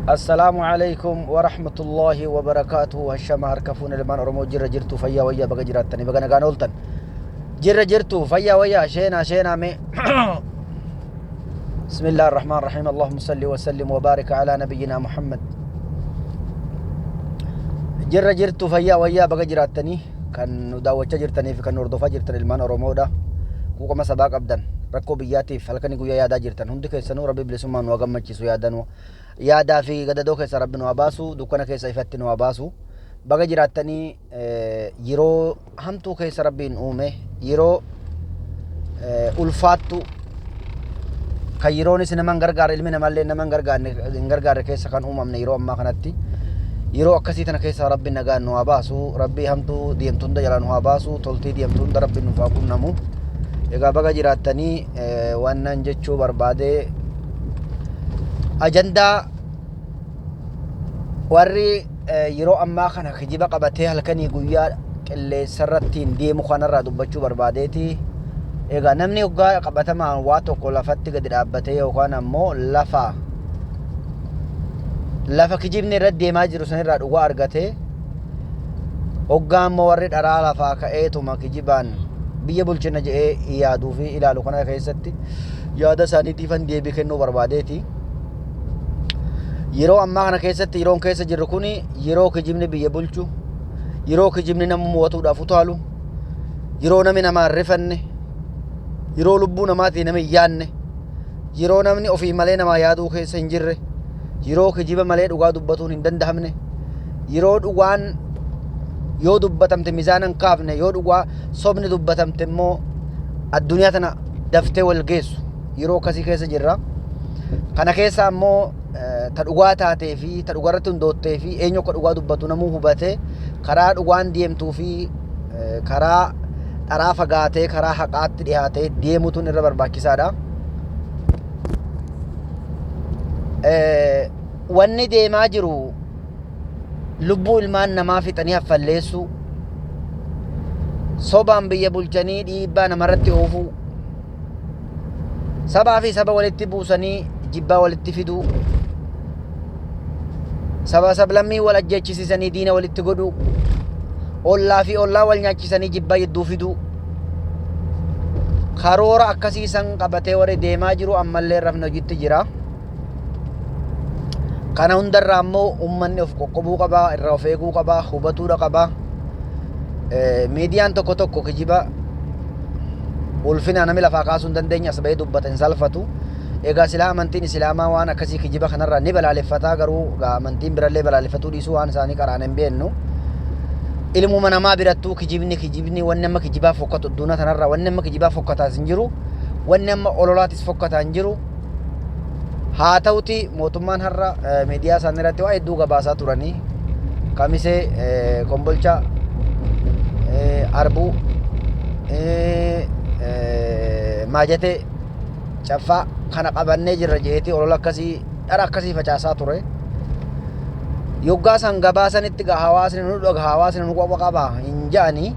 Assalaamu alaikum warahmatullaahi wabarakaatuhu. Hashama harka fuune ilmaan Oromoo, jirra jirtu fayyaa wayyaa? Baga jiraattanii, baga nagaan ooltan. Jirra jirtu fayyaa wayyaa? Sheenaa sheenaa mee. بسم الله الرحمن الرحيم، اللهم صل وسلم وبارك على نبينا محمد. Jirra jirtu fayyaa wayyaa? Baga jiraattanii. Kan nu daawwachaa jirtanii fi kan nu hordofaa jirtan ilmaan Oromoodha. Quuqama sabaa qabdan, rakkoo biyyaatiif halkanii guyyaa yaadaa jirtan hundi keessanuu, Rabbi bilisummaan nu haa gammachiisu. Yaadanuu yaadaa fi gadadoo keessa Rabbi nu haa baasu, dukkana keessa ifatti nu haa baasu. Baga jiraattanii. Yeroo hamtuu keessa Rabbiin uume, yeroo ulfaattu, kan yeroonis nama hin gargaarre, ilmi namallee nama hin gargaarre keessa kan uumamne yeroo ammaa kanatti, yeroo akkasii tana keessa Rabbi nagaan nu haa baasu. Rabbi hamtuu deemtu hunda jalaa nu haa baasu, toltii deemtu hunda Rabbi nuuf haa qunnamu. Egaa baga jiraattanii. Wannan jechuu barbaade, ajandaa warri yeroo ammaa kana kijiba qabatee halkanii guyyaa qilleensarrattiin deemu kanarraa dubbachuu barbaadeeti. Egaa namni hoggaa qabatamaan waa tokko lafatti gadi dhaabbatee yookaan ammoo lafa kijibni irratti deemaa jiru sanirraa dhugaa argatee, hoggaa ammoo warri dharaa lafaa ka'eetuma kijibaan biyya bulchina jedhee yaaduu fi ilaalu kana keessatti yaada isaaniitiifan deebii kennuu barbaadeeti. Yeroo ammaa kana keessatti, yeroon keessa jirru kun yeroo kijibni biyya bulchu, yeroo kijibni nama mo'atuudhaaf utaalu, yeroo namni namaa hin rifanne, yeroo lubbuu namaatii nama hin yaadne, yeroo namni ofii malee namaa yaaduu keessa hin jirre, yeroo kijiba malee dhugaa dubbatuun hin danda'amne, yeroo dhugaan yoo dubbatamte mizaana hin kaafne, yoo dhugaa sobni dubbatamte immoo addunyaa tana daftee wal geessu, yeroo akkasii keessa jirra. Kana keessa ammoo ta dhugaa taatee fi ta dhugaa irratti hundoottee fi eenyu akka dhugaa dubbatu namuu hubatee, karaa dhugaan deemtuu fi karaa dharaa fagaatee karaa haqaatti dhiyaatee deemutuun irra barbaachisaadha. Wanni deemaa jiru lubbuu ilmaan namaa fixanii haffalleessuu, sobaan biyya bulchanii dhiibbaa namarratti oofuu, sabaa fi saba walitti buusanii jibbaa walitti fiduu, saba sablammii wal ajjeechisiisanii diina walitti godhuu, ollaa fi ollaa wal nyaachisanii jibbaa jidduu fiduu, karoora akkasii san qabatee warri deemaa jiru ammallee rafni hojiitti jira. Kana hundarraa ammoo uummanni of qoqqobuu qaba, irraa of eeguu qaba, hubatuudha qaba. Miidiyaan tokko tokko kijiba ulfina namni lafaa kaasuu hin dandeenye as bahee dubbata, hin salfatu. Egaa silaa amantiin Islaamaa waan akkasii kijiba kanarraa ni balaaleffataa, garuu amantiin birallee balaaleffatuu dhiisuu waan isaanii qaraan hin beeknu. Ilmuma namaa birattuu kijibni wanni amma kijibaa fokkatu addunyaa tanarraa, wanni amma kijibaa fokkataas hin jiru, wanni amma ololaatis fokkataa hin jiru. Haa ta'uti mootummaan har'a miidiyaa isaanii irratti waa hedduu gabaasaa turanii, Kamisee, Kombolcha, Arbuu, Maajatee, Caffaa kana qabannee jirra jeetii olola akkasii, dhara akkasii facaasaa ture. Yoggaa san gabaasanitti gaa hawaasni nu dhaga, hawaasni nu quba qaba hin ja'anii,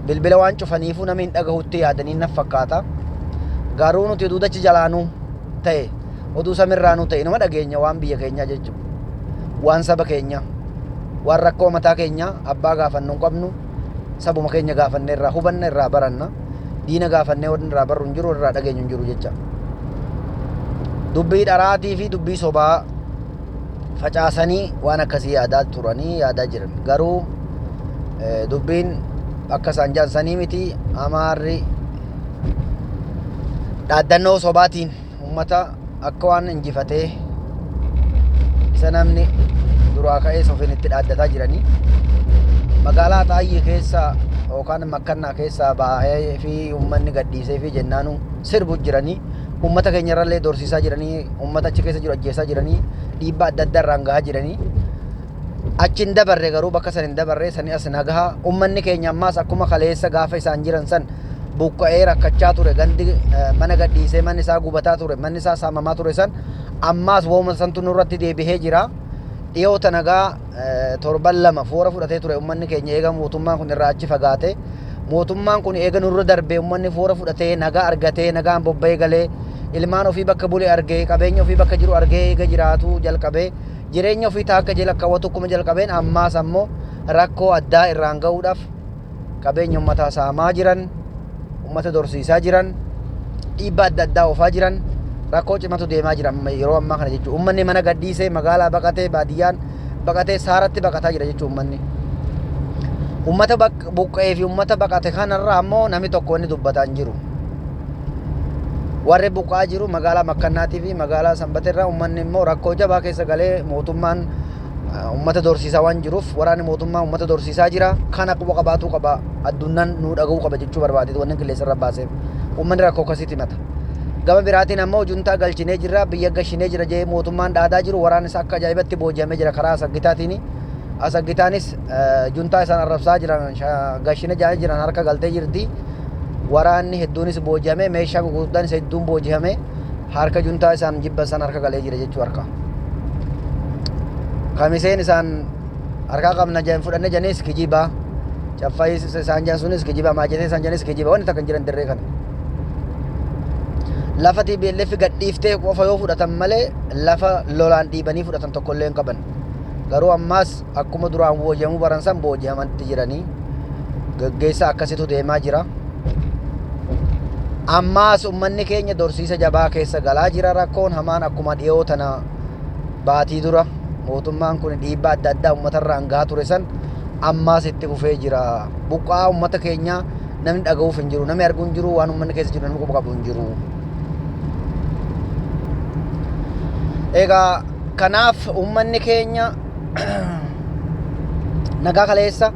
bilbila waan cufaniifuu namni hin dhagahutti yaadanii naf fakkaata. Garuu nuti oduu dachi jalaanuu ta'e, oduu samirraanuu ta'e, inuma dhageenya waan biyya keenyaa jechuudha. Waan saba keenyaa, waan rakkoo mataa keenyaa abbaa gaafannu hin qabnu, sabuma keenya gaafanne irraa hubanna, irraa baranna. Diina gaafannee wanni irraa barru hin jiru, irraa dhageenyu hin jiru jecha. Dubbii dharaatii fi dubbii sobaa facaasanii waan akkasii yaadaa turanii yaadaa jiran. Garuu dubbiin akka isaan jaan sanii miti. Amaarri dhaaddannoo sobaatiin uummata akka waan injifatee isa namni duraa ka'ee ofiin itti dhaaddataa jiranii. Magaalaa Xaayyee keessa yookaan Makkannaa keessaa baahee fi uummanni gadhiisee fi jennaanuu sirbu jiranii, uummata keenya irrallee dorsiisaa jiranii, uummata achi keessa jiru ajjeesaa jiranii, dhiibbaa adda addaa irraan gahaa jiranii. Achi hin dabarre, garuu bakka san hin dabarre, sani as nagaha. Uummanni keenya ammaas akkuma kaleessa gaafa isaan jiran san buqqa'ee rakkachaa ture, gandi mana gadhiisee, manni isaa gubataa ture, manni isaa saamamaa ture san, ammaas wooma santu nurratti deebihee jira. Dhiyoo tanagaa torban 2 foora fudhatee ture uummanni keenya. Eega mootummaan kun irraa achi fagaate, mootummaan kun eega nurra darbee, uummanni foora fudhatee nagaa argatee nagaan bobba'ee galee. Ilmaan ofii bakka bule argee, qabeenya ofii bakka jiru argee eega jiraatuu jalqabee, jireenya ofii taakka jala kaawwatu akkuma jalqabeen, ammaas ammoo rakkoo addaa irraan ga'uudhaaf qabeenya uummataa saamaa jiran, uummata dorsiisaa jiran, dhiibbaa adda addaa oofaa jiran, rakkoo cimatu deemaa jira yeroo ammaa kana jechuudha. Uummanni mana gadhiisee magaalaa baqatee, baadiyyaan baqatee, saaratti baqataa jira jechuudha uummanni. Uummata buqqa'ee fi uummata baqate kanarraa ammoo namni tokko inni dubbataa hin jiru. Warri buqqa'aa jiru magaalaa Makkannaatii fi magaalaa Sanbateerraa. Uummanni immoo rakkoo jabaa keessa galee, mootummaan uummata dorsiisaa waan jiruuf, waraanni mootummaa uummata dorsiisaa jira. Kana quba qabaatuu qaba. Addunyaan nu dhaga'uu qaba jechuu barbaade wanni qilleensa irra baaseef. Uummanni rakkoo akkasiitti himata. Gama biraatiin ammoo juntaa galchinee jirra, biyya gashinee jira jedhee mootummaan dhaadaa jiru, waraanni isaa akka ajaa'ibatti booji'amee jira karaa Asaggitaatiin. Asaggitaanis juntaa isaan arrabsaa jiran, gashine jedhanii jiran, harka galtee jirti. Waraanni hedduunis booji'amee, meeshaa gurguddaanis hedduun booji'amee harka juntaa isaan jibban san harka galee jira jechuu harka. Kamiseen isaan harkaa qabna jedhan fudhanne jedhanis kijiba. Caffayii isaan jedhan sunis kijiba. Maajetee isaan jedhanis kijiba. Wanni takka hin jiran dirree kana. Lafa TPLF gadhiiftee qofa yoo fudhatan malee lafa lolaan dhiibanii fudhatan tokkollee hin qaban. Garuu ammaas akkuma duraan booji'amuu baran san booji'amanitti jiranii, gaggeessaa akkasitu deemaa jira. Ammaas uummanni keenya dorsiisa jabaa keessa galaa jira. Rakkoon hamaan akkuma dhiyoo tana baatii dura mootummaan kun dhiibbaa adda addaa uummatarraan gahaa ture san ammaas itti fufee jira. Buqqaa uummata keenyaa namni dhaga'uuf hin jiru, namni arguu hin jiru, waan uummanni keessa jiru namni quba qabu hin jiru. Egaa kanaaf uummanni keenya nagaa kaleessa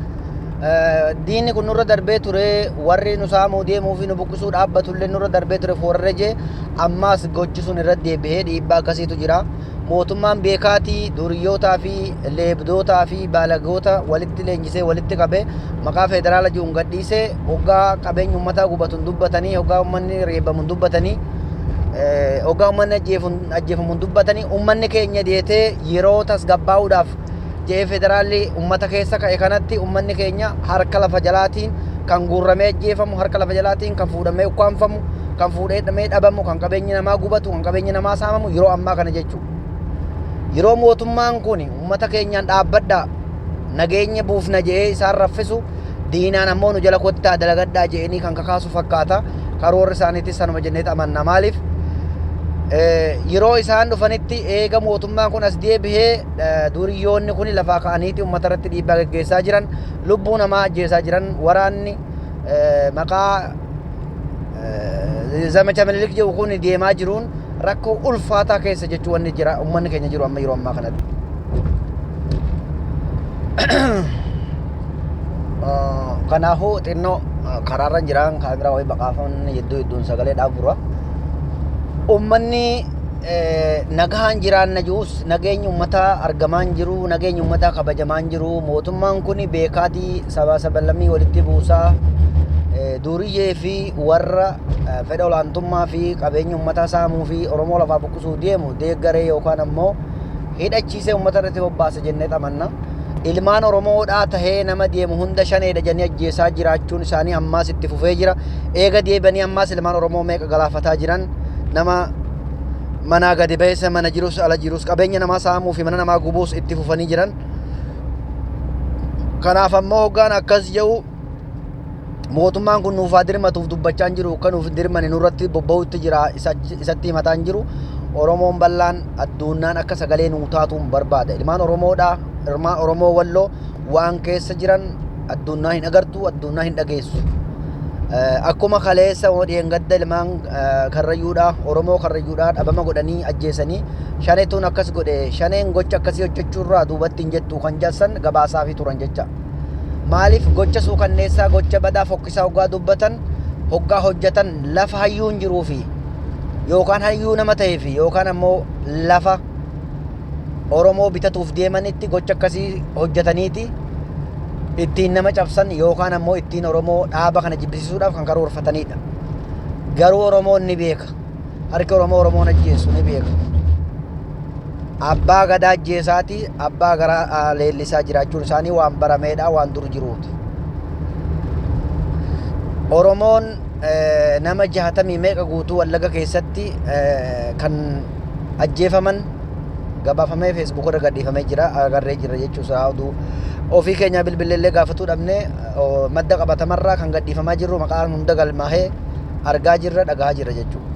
diinni kun nurra darbee ture, warri nu saamuu deemuu fi nu buqqisuu dhaabbatullee nurra darbee ture foorarra jee, ammaas gochi sun irra deebi'ee dhiibbaa akkasiitu jira. Mootummaan beekaatii duriyyootaa fi leebdootaa fi baalagoota walitti leenjisee, walitti qabee, maqaa federaala jiruun gadhiisee, hoggaa qabeenya uummataa gubatu hin dubbatanii, hoggaa uummanni reebamu hin dubbatanii, hoggaa uummanni ajjeefamu hin dubbatanii. Uummanni keenya deetee yeroo tasgabbaa'uudhaaf jedhee federaalli uummata keessa ka'e kanatti uummanni keenya harka lafa jalaatiin kan guurramee ajjeefamu, harka lafa jalaatiin kan fuudhamee ukkaanfamu, kan fuudhee dhabamu, kan qabeenyi namaa gubatu, kan qabeenyi namaa saamamu yeroo ammaa kana jechuudha. Yeroo mootummaan kun uummata keenyaan dhaabbadhaa, nageenya buufna jedhee isaan raffisu, diinaan ammoo nu jala kottaa dalagadhaa jedhanii kan kakaasu fakkaata. Karoorri isaaniitis sanuma jennee amanna. Maaliif, yeroo isaan dhufanitti eega mootummaan kun as deebihee duriyyoonni kun lafaa ka'aniiti uummata irratti dhiibbaa gaggeessaa jiran, lubbuu namaa ajjeesaa jiran. Waraanni maqaa zamacha Minilik jedhu kun deemaa jiruun rakkoo ulfaataa keessa jechuu wanni jira uummanni keenya jiru amma yeroo ammaa kanatti. Kanaafuu xinnoo karaarra jiraan kaameraa wayii baqaafan hedduu hedduun sagalee dhaabura. Uummanni nagaan jiraanna jirus nageenyi uummataa argamaa hin jiru, nageenyi uummataa kabajamaa hin jiru. Mootummaan kun beekaatii sabaa sablammii walitti buusaa, duriyyee fi warra fedha olaantummaa fi qabeenya uummataa saamuu fi Oromoo lafaa buqqisuu deemu deeggaree yookaan ammoo hidhachiisee uummata irratti bobbaasa jennee amanna. Ilmaan Oromoodhaa tahee nama deemu hunda shaneedha jedhanii ajjeesaa jiraachuun isaanii ammaas itti fufee jira. Eega deebanii ammaas ilmaan Oromoo meeqa galaafataa jiran. Nama manaa gadi ba'eessa mana jirus ala jirus qabeenya namaa saamuu fi mana namaa gubuus itti fufanii jiran. Kanaaf ammoo hoggaan akkas jedhu mootummaan kun nuuf haa dirmatuuf dubbachaa hin jiru, akka nuuf hin dirmane nurratti bobba'utti jira isatti himataa hin jiru. Oromoon bal'aan adduunnaan akka sagalee nuu taatuun barbaada. Ilmaan Oromoodhaa, ilmaan Oromoo Walloo waan keessa jiran adduunnaa hin agartu, adduunnaa hin dhageessu. Akkuma kaleessa dheengadda ilmaan Karrayyuudhaa, Oromoo Karrayyuudhaa dhabama godhanii ajjeesanii, shanetuun akkas godhe, shaneen gocha akkasii hojjechuurraa duubatti hin jettu kan jalsan gabaasaafii turan jecha. Maaliif, gocha suukanneessaa, gocha badaa fokkisaa hoggaa dubbatan, hoggaa hojjetan lafa hayyuun jiruu fi yookaan hayyuu nama ta'ee fi yookaan ammoo lafa Oromoo bitatuuf deemanitti gocha akkasii hojjetaniiti ittiin nama cabsan yookaan ammoo ittiin Oromoo dhaaba kana jibbisiisuudhaaf kan karoorfatanidha. Garuu Oromoon ni beeka. Harki Oromoo Oromoon ajjeesu ni beeka. Abbaa gadaa ajjeesaati abbaa garaa leellisaa jiraachuun isaanii waan barameedha, waan dur jiruuti. Oromoon Nama 60 meeqa guutuu Wallaga keessatti kan ajjeefaman gabaafamee Facebook irra gadhiifamee jira, agarree jira jechuusaa. Oduu ofii keenya bilbileellee gaafatuu dhabne, madda qabatamarraa kan gadhiifamaa jirru, maqaan hunda galmaahee argaa jirra, dhagahaa jirra jechuudha.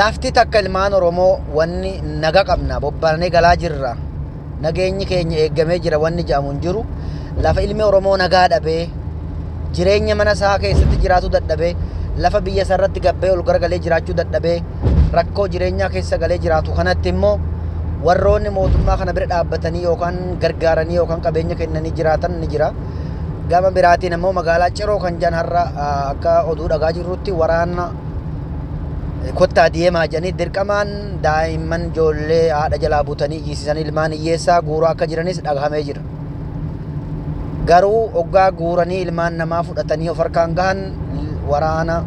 Lafti takka ilmaan Oromoo wanni naga qabna, bobbaanee galaa jirra, nageenyi keenya eeggamee jira wanni jedhamu hin jiru. Lafa ilmi Oromoo nagaa dhabee, jireenya mana isaa keessatti jiraatu dadhabee, lafa biyya isaa irratti gabbee ol garagalee jiraachuu dadhabee, rakkoo jireenyaa keessa galee jiraatu kanatti immoo warroonni mootummaa kana bira dhaabbatanii yookaan gargaaranii yookaan qabeenya kennanii jiraatan ni jira. Gama biraatiin immoo magaalaa Ciroo kan jedhan har'a akka oduu dhagaa jirrutti waraana kottaa deemaa jedhanii dirqamaan daa'imman ijoollee haadha jalaa butanii iyyisiisan, ilmaan hiyyeessaa guuraa akka jiranis dhagahamee jira. Garuu hoggaa guuranii ilmaan namaa fudhatanii of harkaan gahan waraana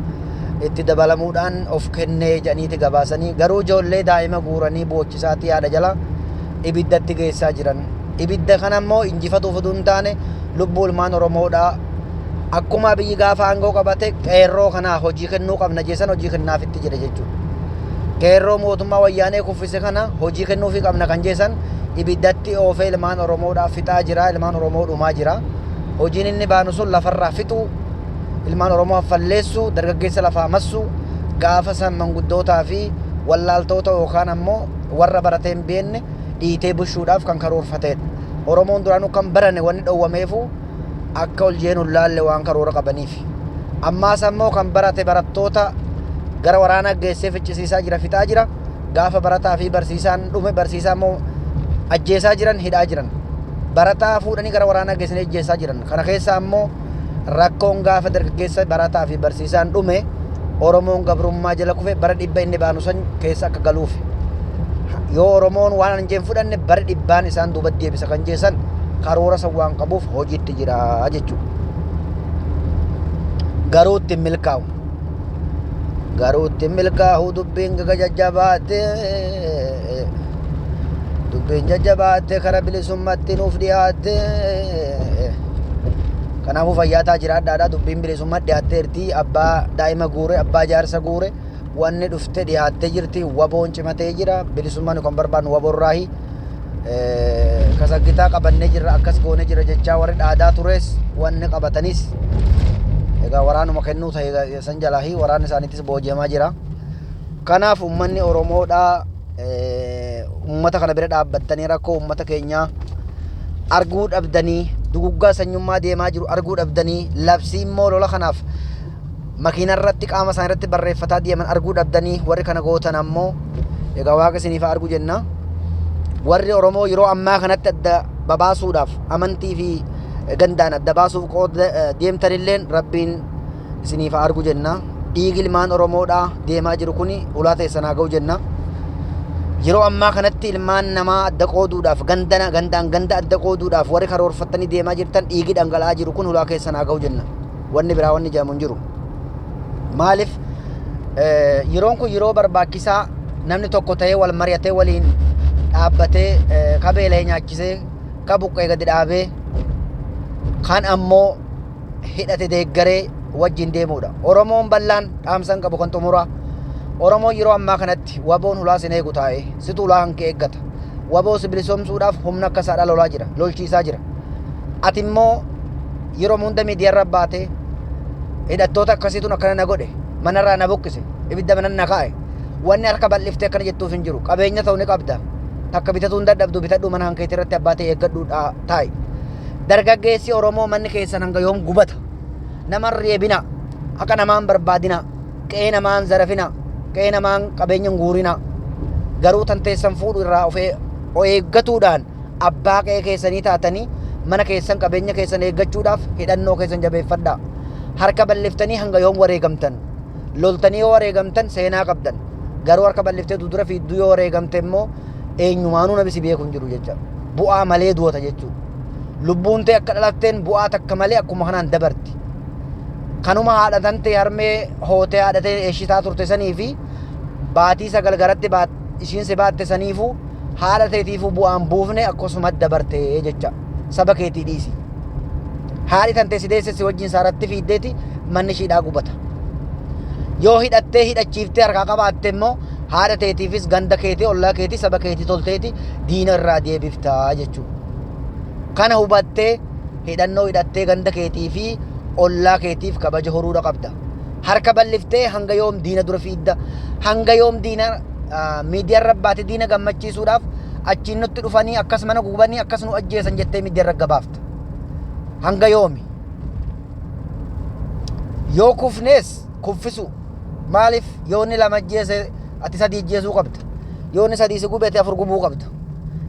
itti dabalamuudhaan of kennee jedhaniiti gabaasanii, garuu ijoollee daa'ima guuranii boochisaatti haadha jala ibiddatti geessaa jiran. Ibidda kana immoo injifatuuf oduu hin taane lubbuu ilmaan Oromoodhaa akkuma biyyi gaafa aangoo qabate qeerroo kanaa hojii kennuu qabna jeessan hojii kennaafitti jedhe jechuudha. Qeerroo mootummaa Wayyaanee kuffise kana hojii kennuufii qabna kan jeessan ibiddatti oofee ilmaan Oromoodhaa fixaa jira, ilmaan Oromoo dhumaa jira. Hojiin inni baanu sun lafarraa fixuu, ilmaan Oromoo haffalleessuu, dargaggeessa lafaa massuu, gaafa san manguddootaa fi wallaaltoota yookaan ammoo warra baratee hin beekne dhiitee bushuudhaaf kan karoorfatedha. Oromoon duraanuu kan barane wanni dhowwameefu akka ol jeenu hin laalle waan karoora qabaniif. Ammaas ammoo kan barate barattoota gara waraanaa geessee ficcisiisaa jira, fixaa jira. Gaafa barataa fi barsiisaan dhume, barsiisaa immoo ajjeesaa jiran, hidhaa jiran. Barataa fuudhanii gara waraanaa geessanii ajjeesaa jiran. Kana keessa ammoo rakkoon gaafa dargaggeessa barataa fi barsiisaan dhume Oromoon gabrummaa jala kufe bara 100 inni baanu san keessa akka galuuf. Yoo Oromoon waan an jeen fudhanne bara 100n isaan duubatti deebisa kan jeessan karoora san waan qabuuf hojiitti jira jechuudha. Garuu ittiin milkaa'u. Garuu ittiin milkaa'u, dubbiin gaga jajjabaate. Dubbiin jajjabaate kara bilisummaatti nuuf dhiyaatte. Kanaafuu fayyaataa jiraadhaadha, dubbiin bilisummaa dhiyaatteerti. Abbaa daa'ima guure, abbaa jaarsa guure, wanni dhufte dhiyaattee jirti. Waboon cimatee jira. Bilisummaa nu kan barbaannu waboorraahi. Kasaggitaa qabannee jirra, akkas goonee jira jechaa warri dhaadaa tures wanni qabatanis egaa waraanuma kennuu ta'e san jalaahi waraanni isaaniitis booji'amaa jira. Kanaaf uummanni Oromoodhaa uummata kana bira dhaabbattanii rakkoo uummata keenyaa arguu dhabdanii, duguggaa sanyummaa deemaa jiru arguu dhabdanii, labsii immoo lola kanaaf makiina irratti qaama isaanii irratti barreeffataa deeman arguu dhabdanii, warri kana gootan ammoo egaa Waaqa isiniif haa argu jenna. Warri Oromoo yeroo ammaa kanatti adda babaasuudhaaf amantii fi gandaan adda baasuuf qooda deemtanilleen Rabbiin isiniif haa argu jenna. Dhiigi ilmaan Oromoodhaa deemaa jiru kuni ulaa teessan haa ga'u jenna. Yeroo ammaa kanatti ilmaan namaa adda qooduudhaaf gandana gandaan ganda adda qooduudhaaf warri karoorfattanii deemaa jirtan dhiigi dhangala'aa jiru kun ulaa keessan haa ga'u jenna. Wanni biraa wanni jedhamu hin jiru. Maaliif, yeroon kun yeroo barbaachisaa namni tokko ta'ee wal mari'atee, waliin dhaabbatee, ka beela'e nyaachisee, ka buqqee gadi dhaabee, kan ammoo hidhate deeggaree wajjin deemuudha. Oromoon bal'aan dhaamsan qabu kan xumuraa. Oromoon yeroo ammaa kanatti waboon hulaa sin eegu taa'ee, situ hulaa hankee eeggata. Waboo si bilisoomsuudhaaf humna akka isaadhaa lolaa jira, lolchiisaa jira. Ati immoo yeroo hunda miidiyaarra baatee hidhattoota akkasiituun akkana na godhe, manarraa na buqqise, ibidda mana na kaa'e. Wanni harka bal'iftee akkana jettuuf hin jiru. Qabeenya ta'u ni qabda. Takka bitatuu hin dadhabdu, bitadhu, mana hankeetii irratti abbaa ta'e eeggadhu taa'i. Dargaggeessi Oromoo, manni keessan hanga yoom gubata? Nama hin reebina. Haqa namaan barbaadina. Qe'ee namaan zarafina. Qe'ee namaan qabeenya hin guurina. Garuu tan teessan fuudhu irraa of eeggatuudhaan abbaa qe'ee keessanii taatanii mana keessan, qabeenya keessan eeggachuudhaaf hidhannoo keessan jabeeffadhaa. Harka bal'iftanii hanga yoom wareegamtan? Loltanii yoo wareegamtan seenaa qabdan. Garuu harka bal'iftee dudura fiidduu yoo wareegamte immoo eenyumaanuu namni si beeku hin jiru jecha. Bu'aa malee du'ata jechuudha. Lubbuun ta'e akka dhalatteen bu'aa takka malee akkuma kanaan dabarti. Kanuma haadha tantee harmee hootee haadha ta'e eeshitaa turte sanii fi baatii 9 garatti ishiin si baatte saniifuu haadha teetiifuu bu'aan buufne akkasuma dabarte jecha, saba keetii dhiisi. Haadhi tantee si deesse si wajjin saaratti fiiddeeti manni ishiidhaa gubata. Yoo hidhattee hidhachiiftee harkaa qabaatte immoo haadha teetiifis ganda keetii, ollaa keetii, saba keetii tolteeti diina irraa deebiftaa jechuudha. Kana hubattee hidhannoo hidhattee ganda keetii fi ollaa keetiif kabaja horuudha qabda. Harka bal'iftee hanga yoom diina dura fiidda? Hanga yoom diina miidiyaa irra baate diina gammachiisuudhaaf achiin nutti dhufanii akkas mana gubanii akkas nu ajjeesan jettee miidiyaa irra gabaafta? Hanga yoomi? Yoo kufnees kuffisu. Maaliif yoo inni lama ajjeese ati sadii ajjeesuu qabda. Yoo inni sadii si gube ati afur gubuu qabda.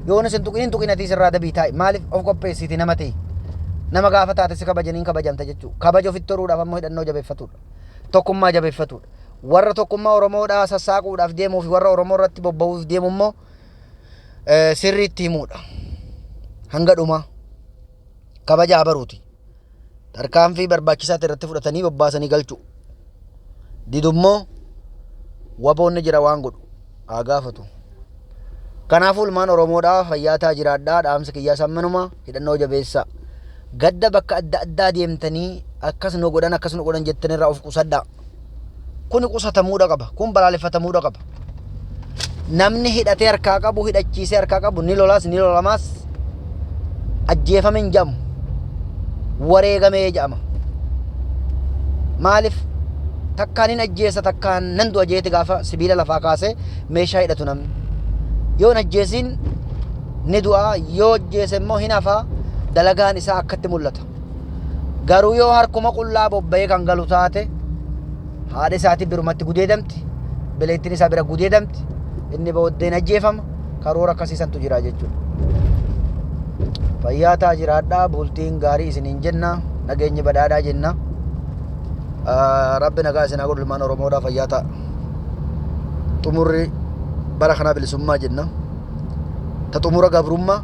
Yoo inni sin tuqin hin tuqin ati sirraa dabii taa'i. Maaliif of qopheessiti nama ta'e. Nama gaafa taate si kabajaniin kabajamta jechuudha. Kabaja ofitti horuudhaaf ammoo hidhannoo jabeeffatudha. Tokkummaa jabeeffatudha. Warra tokkummaa Oromoodhaa sassaaquudhaaf deemuu fi warra Oromoo irratti bobba'uuf deemu immoo sirriitti himuudha. Hanga dhumaa kabaja haa baruuti. Tarkaanfii barbaachisaa ta'e irratti fudhatanii bobbaasanii galchuu. Didummoo waboonni jira waan godhu haa gaafatu. Kanaafuu ilmaan Oromoodhaa fayyaa ta'aa jiraadhaa dhaamsa kiyyaa sammanuma hidhannoo jabeessaa. Gadda bakka adda addaa deemtanii akkas nu godhan akkas nu godhan jettan irraa of qusadhaa. Kuni qusatamuudha qaba. Kun balaaleffatamuudha qaba. Namni hidhatee harkaa qabu hidhachiisee harkaa qabu ni lolaas ni lolamaas ajjeefame hin jedhamu. Wareegamee jedhama. Maaliif takkaan hin ajjeesa takkaan nan du'a jeeti gaafa sibiila lafaa kaasee meeshaa hidhatu namni. Yoo hin ajjeesiin ni du'a yoo ajjeese immoo hin hafa dalagaan isaa akkatti mul'ata. Garuu yoo harkuma qullaa bobba'ee kan galu taate haadha isaatii birumatti gudeedamti, beleettiin isaa bira gudeedamti, inni booddeen ajjeefama, karoora akkasii santu jira jechuudha. Fayyaa ta'aa jiraadhaa, bultiin gaarii isiniin jenna, nageenyi badhaadhaa jenna. Rabbi nagaa isin haa godhu ilmaan Oromoodhaa fayyaa ta'a. Xumurri bara kanaa bilisummaa jenna. Ta xumura gabrummaa,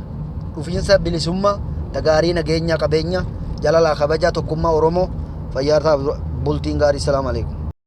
dhufiinsa bilisummaa, ta gaarii nageenyaa qabeenya, jalalaa kabajaa tokkummaa Oromoo fayyaa ta'a bultiin gaarii salaam alaikum.